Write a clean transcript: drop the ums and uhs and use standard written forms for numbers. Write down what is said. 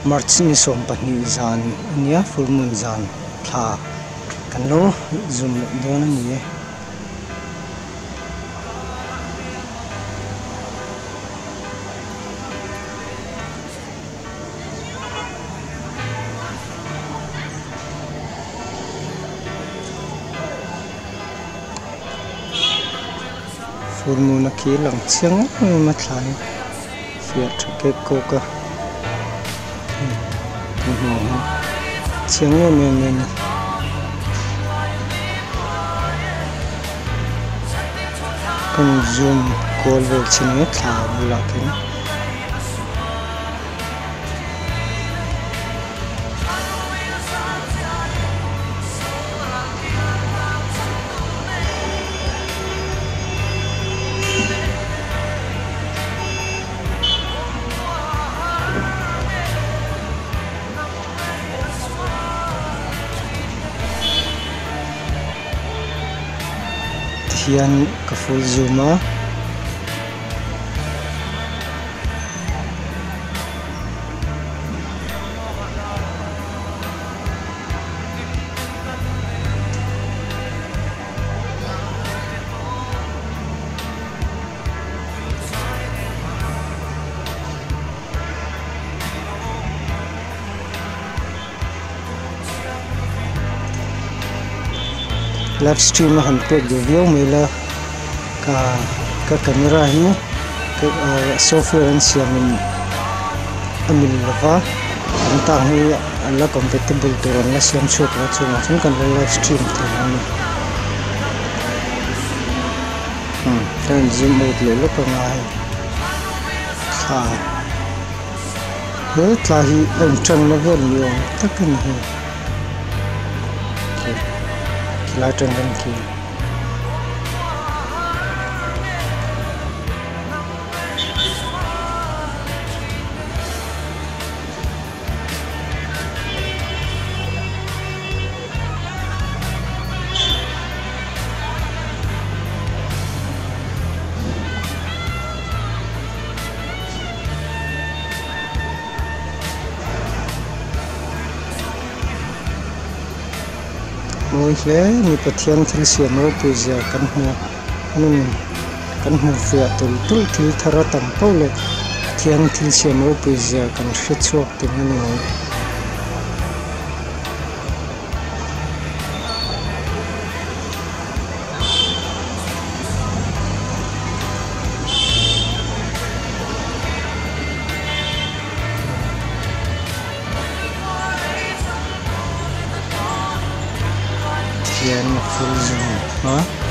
March ni 20 zan a nia full moon zan thla kan lo zoom leh dawn a ni e. Full moon a khi lang chiang em em a thla hi fiah tha kek kawk a kan hmuh ang chiang em em mai a ni. Kan zoom kual vel chin ang e thla bulah khian. Tihian ka full zoom a. Live stream a han pek duh viau mai la ka ka camera hi software an siam in a mil lova an tah hi an la compatible tur an la siam chhuak lo a chungah chuan kan la live stream thei a ni umm ka in zoom out leh lawk anga hei thla he thla hi a inṭanna vel ni awm tak a ni hei khilai aṭang hian khi. Mawi hle ni Pathian thil siam ropui zia kan hmu a hmun kan hmu fiah tul tul thil thar a tam poh leh Pathian thil siam ropui zia kan hre chhuak ting a ni mai. Hian a full zoom a.